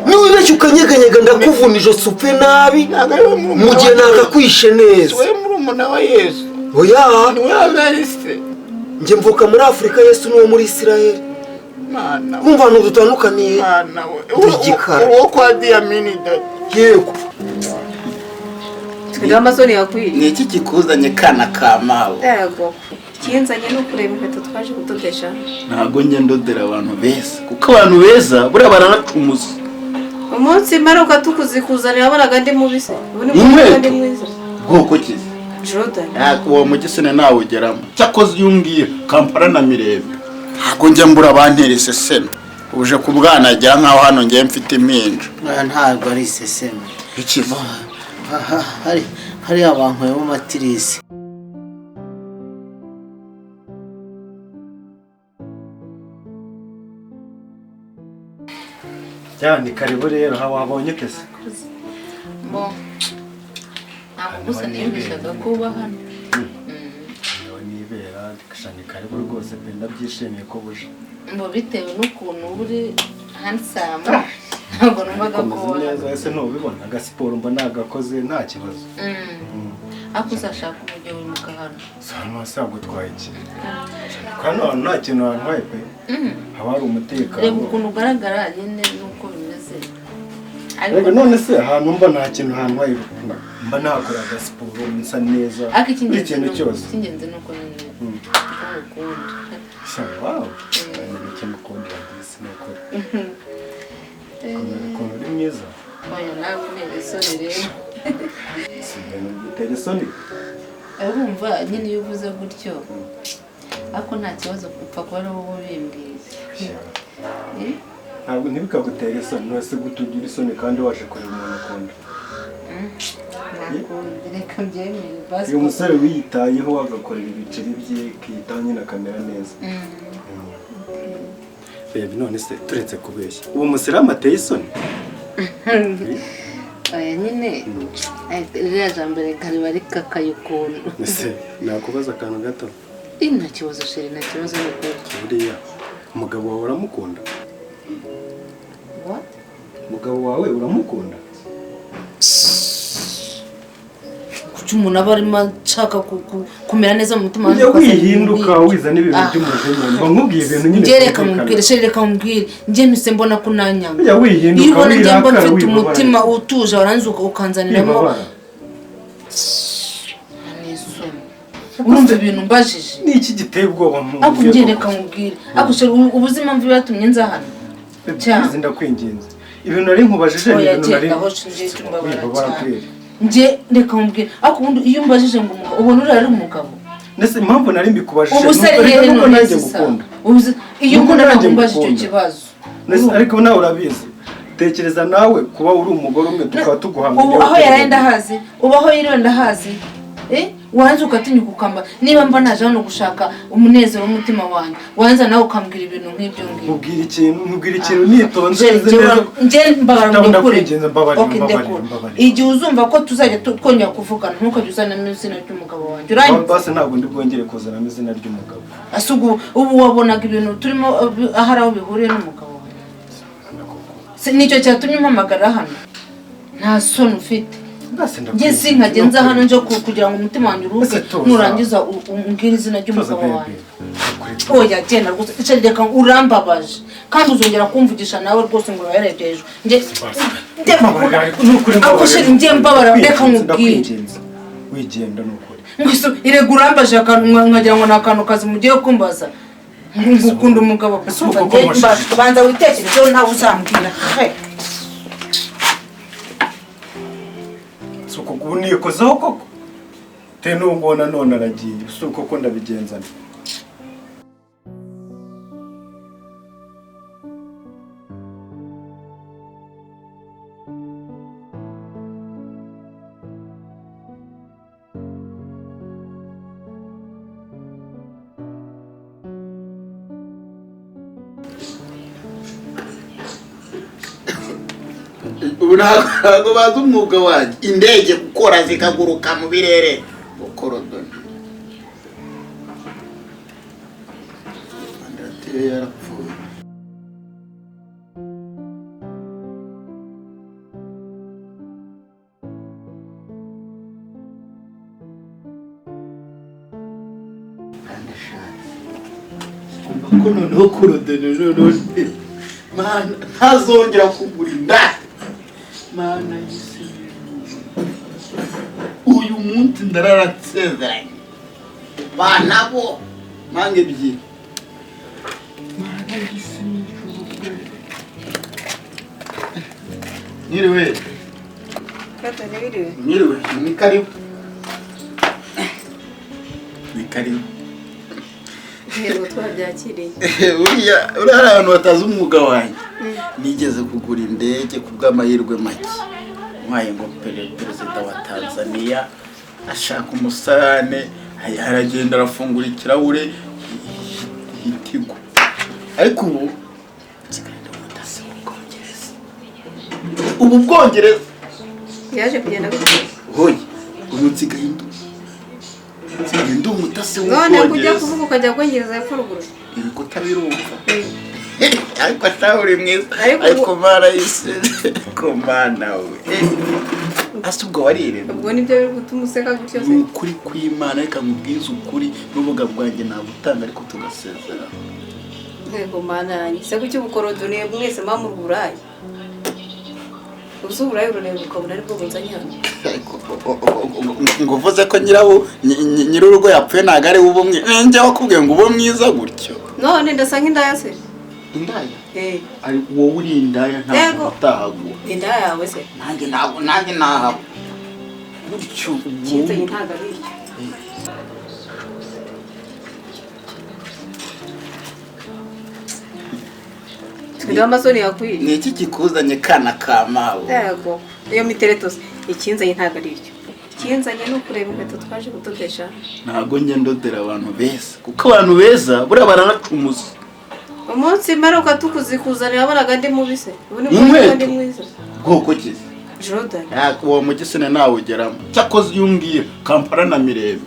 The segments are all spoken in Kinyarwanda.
Niwibeshye ukanyeganyega ndakuvuna ijosi upfe nabi. Ntabwo ari we murumuna Mu gihe wa Yesu. nakakwishe neza. Si we murumuna wa Yesu? Oya. Ni we abarise. Njye mvuka muri Afurika, Yesu ni uwo muri Isiraheli. Mana we. Kumva ahantu dutandukaniye. Mana we. Ndi igikara. Uwo kwa Diyamini dadi. Yego. Twiga Amazon yakwiye. Ni iki kikuzanye, kana ka mawe? Yego. Ikinzanye ni ukureba inkweto twaje kudodesha. Ntabwo njya ndodera abantu beza, kuko abantu beza buriya baranacumuza. Umunsi mperuka tukuzikuzanira wabonaga ndi mubi se? Ubu ni Inkweto? ndi mwiza. Bwoko ki? Jordan. Ntabwo uwo mugisene nawugeramo. Cyakoze iyo umbwira Kampala na Mirembe, ntabwo njya mbura abantera iseseme. Uje kubwanagira nkaho hano ngiye mfite impinja. Oya, ntabwo ari iseseme. Iki? Hari hariya bankwemo matirisi. Cyane, karibu rero. Ha, wabonye ute se? Bo, ntabwo gusa niyumvishaga ko uba hano. Niho nibera. Ni karibu rwose pe, ndabyishimiye ko buje. Ngo bitewe n'ukuntu uba uri handsome, ntabwo numvaga ko Komeze uba neza. hano. Ese ntubibona, agasiporo mba nagakoze, nta kibazo. Ariko uzashaka uburyo wimuka hano. Si hano hasi hagutwaye iki? Hano hantu nta kintu hantwaye pe, haba hari umutekano. Reba ukuntu ugaragara nyine n'uko bimeze, ariko Rega none se ahantu mba nta kintu hantwaye, mba nakora agasiporo nsa neza. Ariko Buri icy'ingenzi kintu cyose. Icy'ingenzi ni uko nyine ko ngukunda. Sha, wow, ni icyo ngukundira disi, ni ukuri ukuntu uri mwiza. Oya, nawe untera isoni rero. Si ibintu bitera isoni. Urumva nyine iyo uvuze gutyo, ariko nta kibazo, upfa kuba ari wowe ubimbwiye. Eh? Ntabwo, ntibikagutere isoni. None gute ugira isoni kandi waje kureba umuntu ukunda? Nakundi reka mbyemere basi. Uyu musore wiyitayeho, agakorera ibiceri bye, akiyitaho nyine akamera neza. Reba, none se turetse kubeshya, uwo musilamu ateye isoni? Oya nyine, ririya jambo reka riba rikakaye ukuntu. Ese nakubaza akantu gato? Eh, nta kibazo chéri, nta kibazo, ni ukuri. Buriya umugabo wawe uramukunda? What? Umugabo wawe uramukunda? Kuki umuntu aba arimo ashaka kumera neza mu mutima Ujya wanjye ukazana wihinduka ibintu wizana ibintu Ah. by'umujinya, mba nkubwiye ibintu nyine Njye reka byumvikana. mubwire chéri, reka mubwire, njye mpise mbona ko unanyanga. Ujya wihinduka, Iyo ubona njye mba wirakara, mfite wibabara. umutima utuje, warangiza ukanzaniramo Wibabara. N'isoni, urumva ibintu mbajije? Ni iki giteye ubwoba mu Ariko njye reka mubwire, ariko chéri, ubu uzi impamvu yatumye nza hano? Cyane. Cyane, ndakwinginze, ibintu nari nkubajije ni Oya, ibintu nari genda aho ngiye, cyumbabara Wibabara cyane. kweri. Njye reka mubwire, ariko ubundi iyo umbajije ngo umugabo, ubona uriya ari umugabo? Ndetse impamvu nari mbikubajije Ubu se nuko rero reka nuko none nanjye sisa ngukunda. Iyo Nuko ukunda nanjye ntabwo umbaje icyo ngukunda. kibazo. Ndetse ariko nawe urabizi, tekereza nawe kuba uri umugore umwe tukaba tuguhamya. Ubu aho yaraye ndahazi, ubu aho yiriwe ndahazi. Eh, wanze ukatinyuka ukamba, niba mba naje hano gushaka umunezero w'umutima wanjye, wanza nawe ukambwira ibintu nk'ibyo ngibyo. Nkubwira ikintu nitonze, Njye nzi neza. Njye mbabara. Ndabona Ndekure. kwinginze, mbabarira, Okay, mbabarira, ndekure. mbabarira. Igihe uzumva ko tuzajya twongera kuvugana, ntukajye uzanamo izina ry'umugabo wanjye, uranyumva? Basi ntabwo ndi bwongere kuzanamo izina ry'umugabo. Ese ubu wabonaga ibintu turimo ahari aho bihuriye n'umugabo wanjye? Nicyo cyatumye umpamagara hano? Nta soni ufite. Basi Njye ndakwinginze, sinkajya nza hano nukuri. nje kugira ngo umutima wanjye uruhuke. Ese tuza. Nurangiza umbwire izina Tuza, ry'umugabo baby. wanjye. Nukuri. Oya, genda rwose, icara, reka, urambabaje kandi uzongera kumvugisha nawe rwose ngo urayarebye hejuru. Njye njye Mbabarira, ariko nukuri Ariko mbabarira. chéri, njye mbabara, reka Ndakwinginze, nkubwire. ndakwinginze. Wigenda, nukuri. Mwese irega urambaje akantu nkagira ngo ni akantu kazi mugiye kumbaza ngo ukunda umugabo. Ese ubu koko washije? Banza witekerezeho, nawe uzambwira. He. Si uko ubu nikozeho koko te n'ubu none aragiye, si uko ko ndabigenzana. Ubu ntabwo bazi umwuga wanjye, indege gukora zikaguruka mu birere, gukorodoni vandarateri yarapfuye. Kuko noneho kurodene noneho mana ntazongera kugura inda. Mana y'isi, uyu munsi ndararatsezeranye bana bo mpanga ebyiri. Mana y'isi n'ijuru, mwiriwe. Kata nibiriwe. Mwiriwe, ni karibu, ni karibu. Yego, twabyakiriye. Uriya uriya hari abantu batazi umwuga wanjye. Nigeze kugura indege ku bw'amahirwe make, ntwaye ngo perezida wa Tanzania ashaka umusarane, aragenda arafungura ikirahure hitigwa. Ariko ubu nsigaye ndi umutasi w'Ubwongereza, ubu Bwongereza. Yaje kugenda gute? Hoye, ubu nsigaye ndi umutasi None kujya w'Ubwongereza. kuvuga ukajya bwongereza hepfo ruguru. Ibikuta birumva, ariko ataha uri mwiza. Ariko ariko mana y'isi, ariko mana we, ase ubwo wariremye? Ubwo nibyo biri gutuma useka gutyo se? Ni ukuri kw'Imana, reka nkubwize ukuri, n'ubuga bwanjye nabutanga ariko tugasezera. Yego mana yanjye, se kuki ubukorodoniye mwese muba mu Burayi? Ubu Uburayi urareba ukabona aribwo bunzanye hano. Ariko ngo uvuze ko nyirawo nyir'urugo yapfuye, ntabwo ari we uba mwiza. Njye wakubwiye ngo ube mwiza gutyo? None ndasa nk'indaya se? Indaya? Eh. Ari wowe uri indaya, ntabwo Yego. utahagwa. Indaya yawe se? Nanjye ntabwo, nanjye nahagwa gutyo. Ikinzanye ntabwo ari icyo. Twe Amazon yakwiye. Ni iki kikuzanye, kana ka mawe? Yego, iyo mitereto se? Ikinzanye ntabwo ari icyo. Ikinzanye ni ukureba inkweto twaje kudodesha. Ntabwo njye ndodera abantu beza, kuko abantu beza buriya baranacumuza. Umunsi mperuka tukuzikuzanira wabonaga ndi mubi se? Ubu ni Inkweto? ndi mwiza. Bwoko ki? Jordan. Uwo mujyi sine nawugeramo. Cyakoze iyo umbwira Kampala na Mirembe,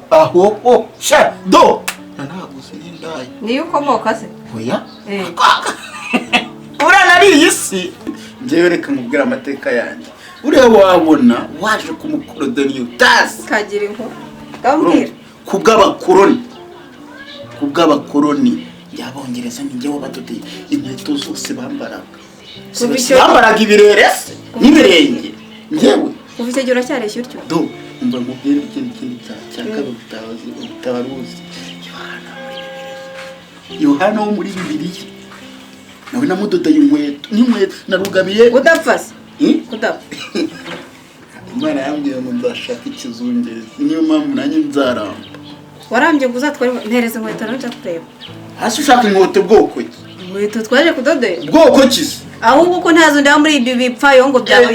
aho o sha do nanaguze n'indaya. Niyo ukomoka se? Oya. Eh. Uriya nariye isi njyewe, reka nkubwire amateka yanjye. Uriya wabona waje ku mukorodoni utazi. Kagira inkuru. Kambwira. Ku bw'abakoroni, ku bw'abakoroni y'Abongereza, ni njyewe wabadodeye inkweto zose bambaraga. Kuva icyo- Bambaraga ibirere se n'ibirenge, njyewe. Kuva icyo gihe uracyareshya utyo? Do, umva nkubwire ikindi kintu cya kabiri utazi, utabaruzi. Yohana muri Bibiliya, Yohana wo muri Bibiliya, nawe namudodeye inkweto n'inkweto narugabiye. Udapfa se? Hmm? Udapfa. Imana yambwiye ngo nzashaka ikizungerezi, niyo mpamvu nanjye nzaramba. Warambye ngo uzatware, mpereza inkweto rero njya kureba. Hasi ushaka inkweto bwoko ki? Inkweto twaje kudodera. Bwoko ki se? Ahubwo ko ntazo ndeba muri ibi bipfayongo byawe.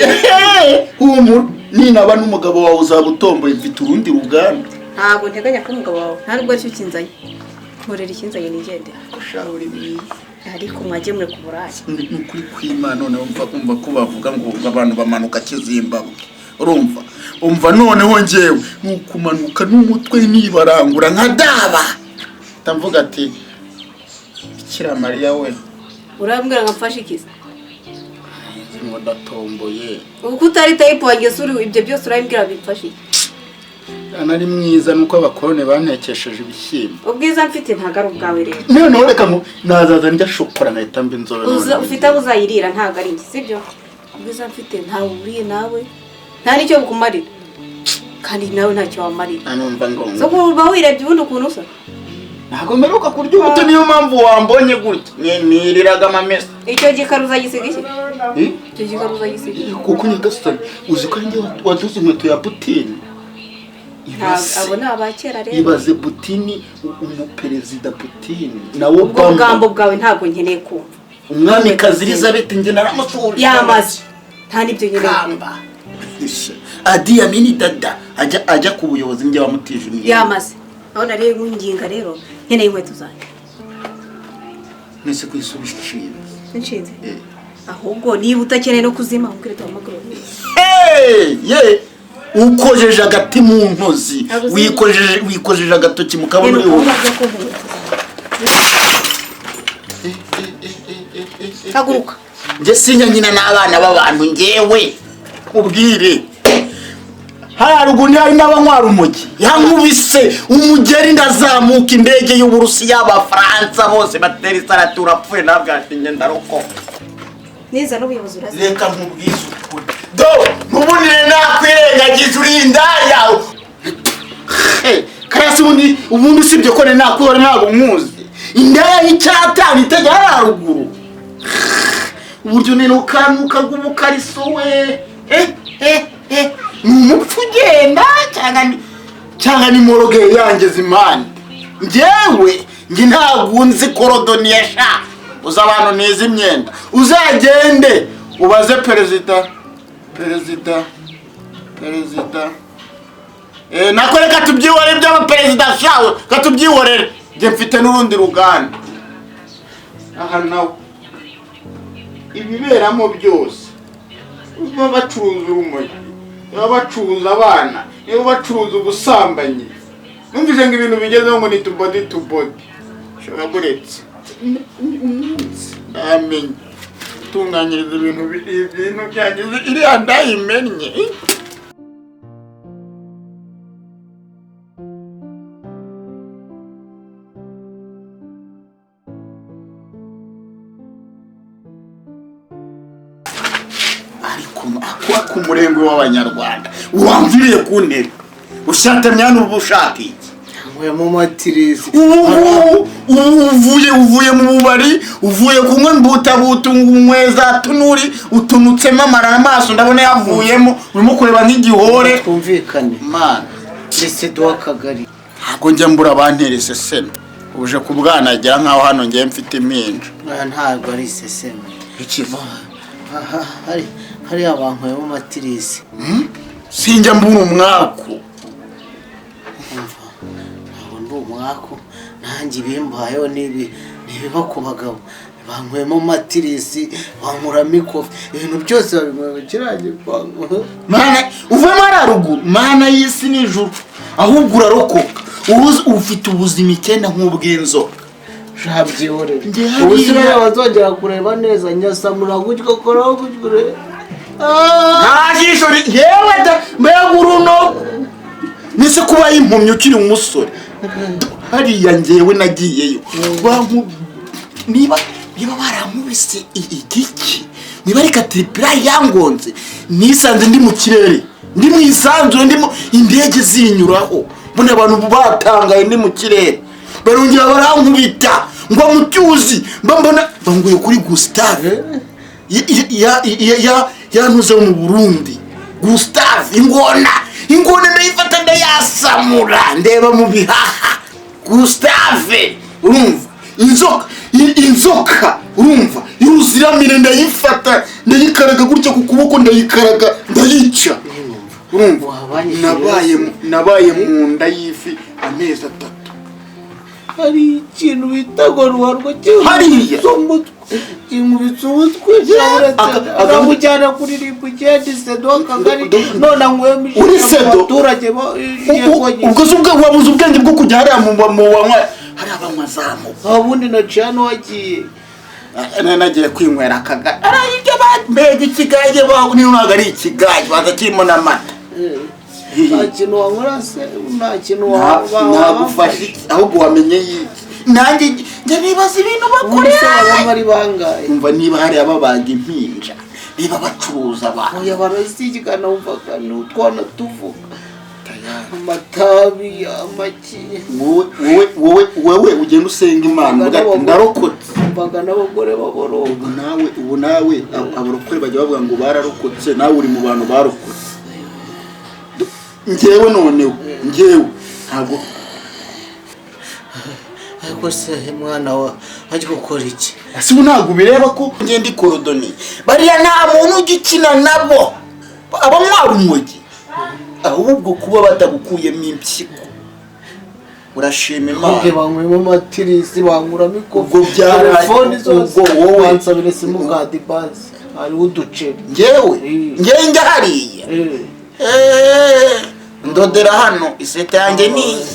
Humura, ninaba n'umugabo wawe uzaba utomboye, mfite urundi ruganda. Ntabwo nteganya ko umugabo wawe, nta nubwo aricyo kinzanye. Nkorera ikinzanye nigendere. Ushaho uri mwiza. Ariko mwagiye muri ku Burayi. Ni ukuri kw'Imana, noneho umva, umva ko bavuga ngo abantu bamanuka Kizimbabwe, urumva, umva noneho njyewe ni ukumanuka n'umutwe nibarangura nka daba, ndavuga ati Bikira Mariya we. Urambwira ngo mfashe iki se? Ngo ndatomboye. Uko utari type wanjye se, uri ibyo byose urambwira bimfashe iki? Nari mwiza nuko abakoroni bantekesheje ibishyimbo. Ubwiza mfite ntabwo ari ubwawe rero. Noneho reka ngo nazaza ndya shokora nkahita mba inzobe. Uza ufite abo uzayirira, ntabwo ari njye, sibyo? Ubwiza mfite ntawe uburiye nawe, nta n'icyo bukumarira, kandi nawe ntacyo wamarira. Numva ngo So kuba wirebye ubundi ukuntu usa. Ntabwo mperuka kurya ubuto, niyo mpamvu wambonye gutya. Niriraga amamesa. Icyo gikara uzagisiga iki? Eh? Icyo gikara uzagisiga iki? Kuko nyagasani, uzi ko njye waduze inkweto ya Putini? Ntabwo abo ni abakera rero. Ibaze Putini, umuperezida Putini nawe. Ubwo bugambo bwawe ntabwo nkeneye kumva. Umwamikazi Elizabeth njye naramusuhuje. Yamaze, nta n'ibyo nkeneye kumva. Kamba Adi Amini dada ajya ku buyobozi, njye wamutije imyenda. Yamaze, aho nariye nkunginga rero, nkeneye inkweto zanjye. Nese kwisubisha ishinze? Nshinze ahubwo niba utakeneye no kuzima, umbwire duhamagare. Hey, ye ukojeje agati mu ntozi. Ntabwo uzi- Wikojeje agatoki mu kabuno. Rero ubu bwo kumva inkweto zanjye. Haguruka. Njye sinya nyina n'abana b'abantu, njyewe ubwire. Hariya ruguru ntihari n'abanywa urumogi. Yankubise umugeri ndazamuka indege y'Uburusiya, Abafaransa bose batera isarati, urapfuye nabwo ati njye ndarokoka. Niza n'ubuyobozi urazi. Reka nkubwize ukuri, do ntubunire nakwirengagiza uri indaya. Karasi ubundi usibye ko nakwihora ntabwo nkuzi. Indaya y'icyatanu itajya hariya haruguru, uburyo ninukanuka rw'ubukariso we, ni umupfu ugenda cyangwa ni moroge yangeze impande. Njyewe njye ntabwo nzi korodoniye sha, uza abantu nizi imyenda, uzagende ubaze perezida nako reka tubyihorere iby'abaperezida shawe, reka tubyihorere. Njye mfite n'urundi ruganda aha nawe ibiberamo byose, baba bacuruza urumogi, baba bacuruza abana, niba bacuruza ubusambanyi. Numvise ngo ibintu bigezeho ngo ni tubodi tubodi, ushobora kuretse umunsi ndamenye gutunganyiriza ibintu byangize iriya ndayimennye. Ariko ku murengwe w'Abanyarwanda wamviriye ku ntebe ushatamye hano, uba ushaka iki? Nkwemo matirisi. Ubu uvuye mu bubari, uvuye kunywa imbutabutu, unyweye za tunuri, utunutsemo amara amaso ndabona yavuyemo, urimo kureba nk'igihore. Twumvikane. Mana Perezida w'akagari. Ntabwo njya mbura abantera iseseme, uje kubwanagira nkaho hano ngiye mfite impinja. Ntabwo ari iseseme. Ikiva Hariya bankwemo matirisi. Sinjya mbura umwaku. Ntabwo ndi umwaku, nanjye ibimbayeho n'ibiba ku bagabo. Bankwemo matirisi, bankuramo ikofi, ibintu byose babinywemo kiriya gipangu. Mana uvemo hariya ruguru, mana y'isi n'ijuru, ahubwo urarokoka, ufite ubuzima icyenda nk'ubw'inzoka. Shabyihorere. Ubu sinari bazongera kureba neza, nyasamura gutyo koraho gutyo urebe. Nta jisho yewe da, mbega uruno nise kuba impumyi ukiri umusore. Hariya njyewe nagiyeyo niba barankubise igiki, niba ari katiripira yangonze, nisanze ndi mu kirere, ndi mu isanzure, ndimo indege zinyuraho, mbona abantu batangaye ndi mu kirere, barongera barankubita ngwa mu cyuzi, mba mbona banguye kuri Gustave yantuze mu Burundi. Gustave ingona ndayifata ndayasamura ndeba mu bihaha. Gustave urumva inzoka urumva y'uruziramire ndayifata ndayikaraga gutya ku kuboko, ndayikaraga ndayica. Urumva nabaye mu nda y'ifi amezi 3. Hari ikintu bita ngo ruharwa kinkubitse umutwe, aramujyana kuririmba ugenda isedo akagari, none anywemo abaturage. Ubwo se wabuze ubwenge bwo kujya hariya mu banywa, hariya abanywa zamuka. Ubundi naciye hano wagiye. Nagiye kwinywera akagari, arayirya mbega ikigage, niyo ntabwo ari ikigage, baza kirimo n'amata. Nta kintu wankora se, nta kintu nagufasha iki, ahubwo wamenye yiki. Nanjye njya nibaza ibintu bakorera. Ari bangahe? Umva niba hariya babaga impinja, niba bacuruza abantu. Oya barasigana, wumvaga ni utwana tuvuga amatabi amaki. Wowe ugenda usenga Imana uvuga ati ndarokotse. Mbaga n'abagore baboroga. Ubu nawe abarokore bajya bavuga ngo bararokotse, nawe uri mu bantu barokotse. Njyewe noneho njyewe ntabwo. Ariko se mwana wa ajya gukora iki? Ese ubu ntabwo ubireba ko ngenda ikorodoni, bariya nta muntu ugikina nabo, abanywa urumogi, ahubwo kuba batagukuyemo impyiko urashima Imana. Banywemo matirisi, bankuramo ikofi, ubwo telefoni zose, ubwo wowe bansabire simukadi basi hariho uduceri. Njyewe njye hariya ndodera hano iseta yanjye niyi.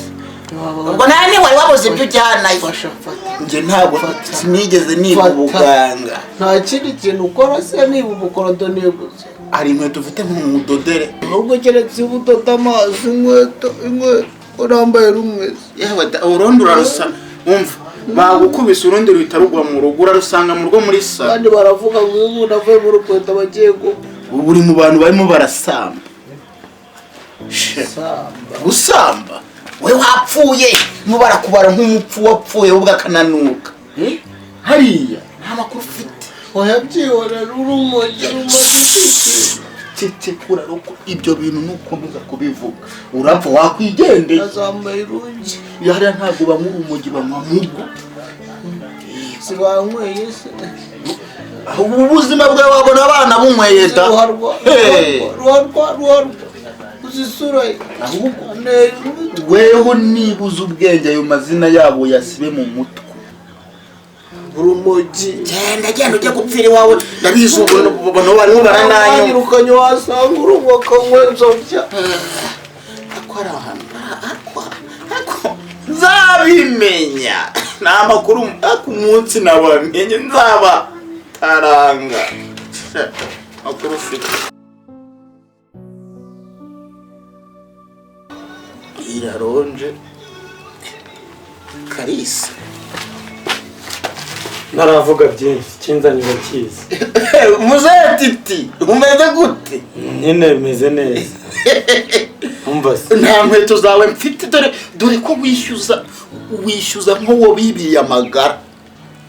Ubwo nta ni wari wabuze ibyo ujyanayo. Fasha, fata. Njye ntabwo sinigeze niga Fata. ubuganga. Nta kindi kintu ukora se niba ubukorodoniye gusa? Hari inkweto ufite nk'umudodere? Ahubwo keretse iyo udoda amazi, inkweto, inkweto urambaye rumwe se. Yewe da, urundi urarusa, umva, bagukubise urundi ruhita rugwa mu rugo, urarusanga mu rugo muri salo. Kandi baravuga ngo iyo umuntu avuye mu rukweto aba agiye gupfa. Ubu uri mu bantu barimo barasamba. Samba. Gusamba we wapfuye, mo barakubara nk'umupfu wapfuye, ubwo akananuka hariya nta makuru ufite. Oya, byihorera, urumogi, urumogi. Cecekura ruko ibyo bintu nukomeza kubivuga urapfa, wakwigendeye. Azambaye irungi. Hariya ntabwo banywa urumogi, banywa mugo. Si banyweye se? Ubu buzima bwawe wabona abana bunyweye da. Ruharwa. Hey. Ruharwa, ruharwa, uzi isura ye? Ahubwo Anteye weho niba uzi ubwenge, ayo mazina yabo yasibe mu mutwe. Urumogi. Genda, genda ujye gupfira iwawe, ndabizi ubu ubona barimo barananyumva. Wanyirukanye wasanga urumoka nzobya. Ako ari ahantu ako nzabimenya ni amakuru, ako umunsi nabamenye nzaba taranga makuru ufite. Iraronje Karisa. Ntaravuga byinshi, ikinzanye urakizi. Muzehe Titi, umeze gute? Nyine bimeze neza, umva se. Nta nkweto zawe mfite, dore dore ko wishyuza, wishyuza nk'uwo bibiye amagara.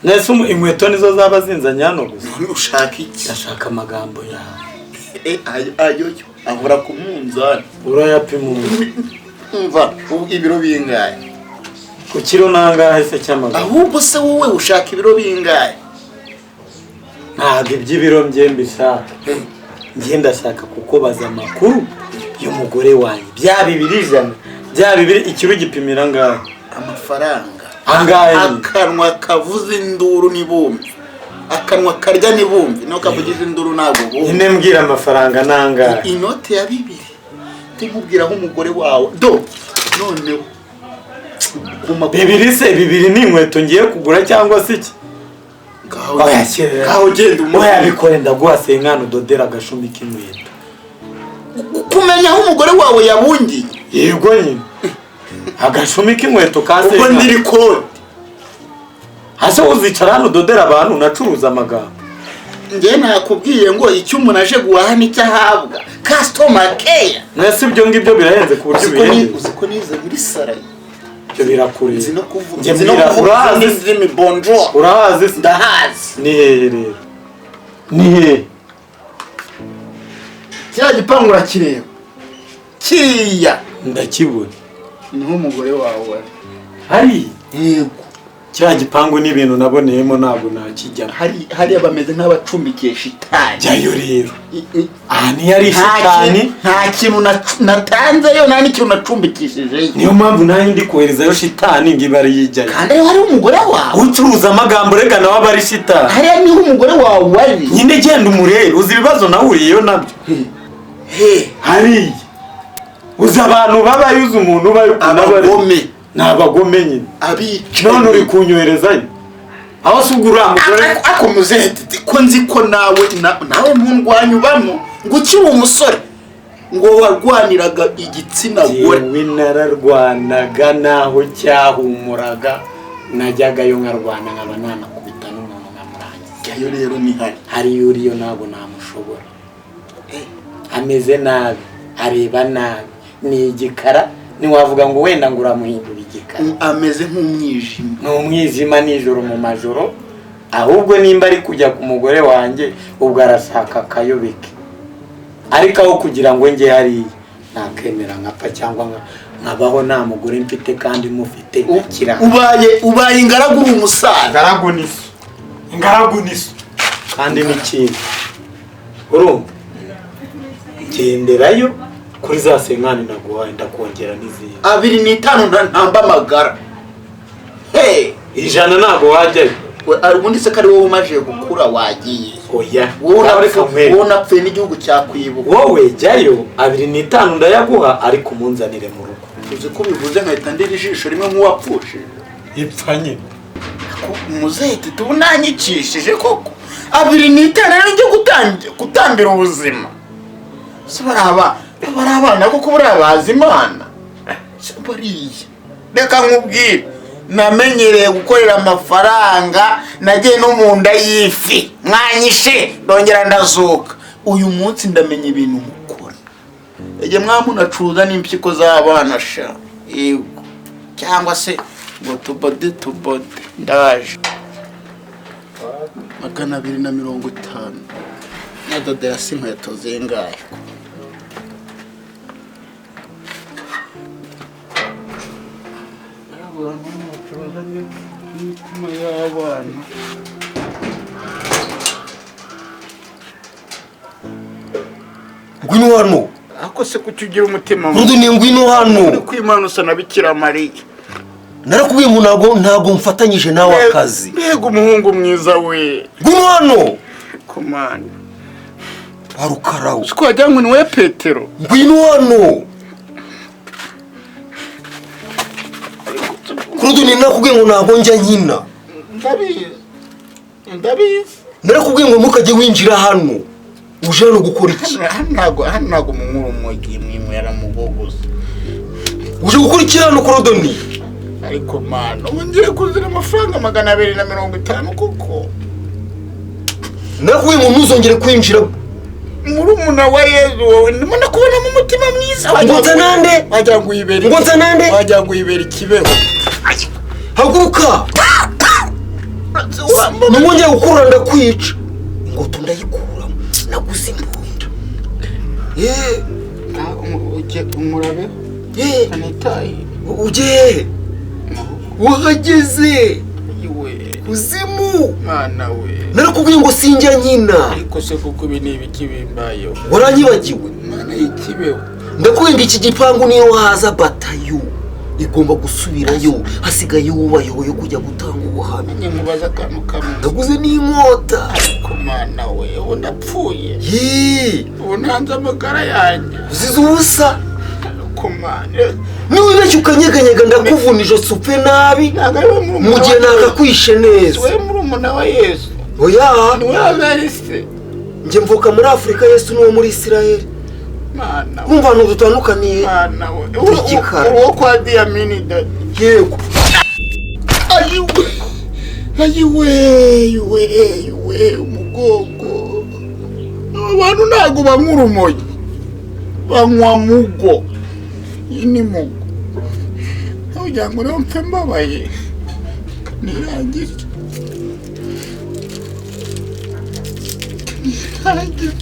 Nese inkweto nizo zaba zinzanye hano gusa? None ushaka iki? Ndashaka amagambo yawe. Ayo yo ahora ku munzani. Urayapima ubu? Umva, ubu ibiro bingahe? Ku kiro nangahe se cy'amagambo? Ahubwo se wowe ushaka ibiro bingahe? Ntabwo iby'ibiro njye mbishaka, njye ndashaka kukubaza amakuru y'umugore wanjye. Bya 200, bya bibiri, ikiro gipimira angahe? Amafaranga. Angahe? Akanwa kavuza induru nibumve, akanwa karya nibumve, no kavugiza induru ntabwo bumve. Nyine mbwira amafaranga nangahe. Inote ya 2 ndimubwira aho umugore wawe do noneho ku makuru. 2 se, 2 ni inkweto ngiye kugura cyangwa se iki? Ngaho Oya, kera. ngaho genda Oya, umubwire. bikore, ndaguha senkani udodera agashumi k'inkweto. Kumenya aho umugore wawe yabungiye? Yego nyine, agashumi k'inkweto ka Ubwo senkani. ndiri kode. Hasi uzicara hano udodera abantu unacuruza amagambo? Njye nakubwiye ngo icyo umuntu aje guhaha nicyo ahabwa, customer care. Mwese ibyo ngibyo birahenze ku buryo Uzi ko bihenze. Uzi ko nize muri sarayi? Ibyo birakureba. Nzi no kuvuga, Njye nzi no mbwira, kuvuga urahazi? n'indimi, bonjour. Urahazi se? Ndahazi. Ni hehe rero, ni hehe? Kiriya gipangu urakireba kiriya? Ndakibona. Niho umugore wawe ari. Hari Yego. kiriya gipangu n'ibintu naboneyemo, ntabwo nakijyamo. Hari hariya bameze nk'abacumbikiye shitani. Jyayo rero. Aha niyo ari Nta shitani. Nta kintu natanzeyo, nta n'ikintu nacumbikishijeyo. Niyo mpamvu nanjye ndi koherezayo shitani ngo ibe ari yijyayo. Kandi ariho hari umugore wawe. Ucuruza amagambo reka nawe aba ari shitani. Hariya niho umugore wawe ari. Nyine genda umurebe, uzi ibibazo nahuriyeyo nabyo. He? Hariya uzi abantu babayo, uzi umuntu ubayo ukuntu aba ari. Abagome. Ni abagome nyine. Abicanyi. None uri kunyoherezayo aho se ubwo uriya mugore? Ako muzehe Titi, ko nzi ko nawe nawe ntundwanya ubamo, ngo ukiri umusore ngo warwaniraga igitsina gore. Jyewe nararwanaga naho cyahumuraga, najyagayo nkarwana nkaba nanakubita n'umuntu nkamurangiza. Jyayo rero ni hari. Hariya uriyo ntabwo namushobora, ameze nabi, areba nabi, ni igikara, ntiwavuga ngo wenda ngo uramuhindura igikara. Ameze nk'umwijima. Ni umwijima nijoro mu majoro. Ahubwo nimba ari kujya ku mugore wanjye, ubwo arashaka akayobeke, ariko aho kugira ngo njye hariya nakemera nkapfa cyangwa nkabaho nta mugore mfite kandi mufite nkakira. Ubaye ingaragu, uri umusaza. Ingaragu niso, ingaragu niso. Kandi n'ikindi, urumva, genderayo kuri za senkani naguhaye, ndakongera n'izindi. 2.5 ntamba amagara. Hey! 100 ntabwo wajyayo. Ubundi se ko ari wowe umaze gukura wagiye? Oya. Wowe Nawe reka nkwereke. wowe unapfuye n'igihugu cyakwibuka. Wowe jyayo, 2.5 ndayaguha, ariko umunzanire mu rugo. Uzi ko bivuze nkahita ndira ijisho rimwe nk'uwapfushije. Ipfa nyine. Muzehe Tito, ubu nanyicishije koko 25 rero njye gutambira ubuzima. Se bari abana koko, buriya bazi Imana. Se bariya, reka nkubwire, namenyereye gukorera amafaranga, nagiye no mu nda y'ifi mwanyishe ndongera ndazuka. Uyu munsi ndamenya ibintu mukora. Ege mwamunacuza n'impyiko z'abana sha. Yego, cyangwa se ngo tubode tubode. Ndaje 250 na dada yasi inkweto zingahe? Abantu bacuruza n'imitima y'abana. Ngwino hano. Ako se kuki ugira umutima mubi? Rudu, ni ngwino hano. Uri kwimana usa na Bikira Mariya. Narakubwiye ngo ntago mfatanyije nawe akazi. Mbega umuhungu mwiza we. Ngwino hano. Komanda. Warukarawo. Siko wagira ngo ni we Petero. Ngwino hano. Rudu, ni nakubwiye ngo ntago njya nkina. Ndabizi. Ndabizi. Narakubwiye ngo ntukajye winjira hano. Uje hano gukora iki? Hano ntago munkura umugi mwinywera mugogoza. Uje gukora iki hano Korodoni? Ariko mana, ubu ngiye kuzira amafaranga 250 koko. Narakubwiye ngo ntuzongere kwinjira. Murumuna wa Yezu wowe, ndimo ndakubonamo umutima mwiza. Ngo nsanande? Wagira ngo uyibere. Ngo nsanande? Wagira ngo uyibere ikibeho. Haguruka. Nongeye gukurura ndakwica. Ingoto ndayikuramo. Naguze imbunda. Umurabe. Anitaye. Ujye. Wahageze. Kuzimu. Mwana we. Narakubwiye ngo sinjya nkina. Ariko se kuko ibi ni ibiki bimbayeho? Waranyibagiwe. Mwana y'ikibeho. Ndakubwiye ngo iki gipangu niyo haza batayo igomba gusubirayo, hasigaye ubayoboye kujya gutanga ubuhamya. Njye nkubaza akantu kamwe. Naguze n'inkota. Ariko mwana we, ubu ndapfuye. Ubu ntanze amagara yanjye. Uzize ubusa. Ariko mwana, niwibeshye ukanyeganyega ndakuvuna ijosi upfe nabi. Mu gihe nakakwishe neza. We murumuna wa Yesu. Oya. Ni we Averiste. Njye mvuka muri Afurika, Yesu ni uwo muri Isiraheli. Mwana we. Kumva ahantu dutandukaniye. Mwana we. Igikara. Uwo kwa Diyamini dadi. Yego. Ayiwe. Ayiwe, we, we, umugongo. Abantu ntago banywa urumogi. Banywa mugo. Iyi ni mugo. Kugira ngo rero mpfe mbabaye. Nirangire. Nirangire.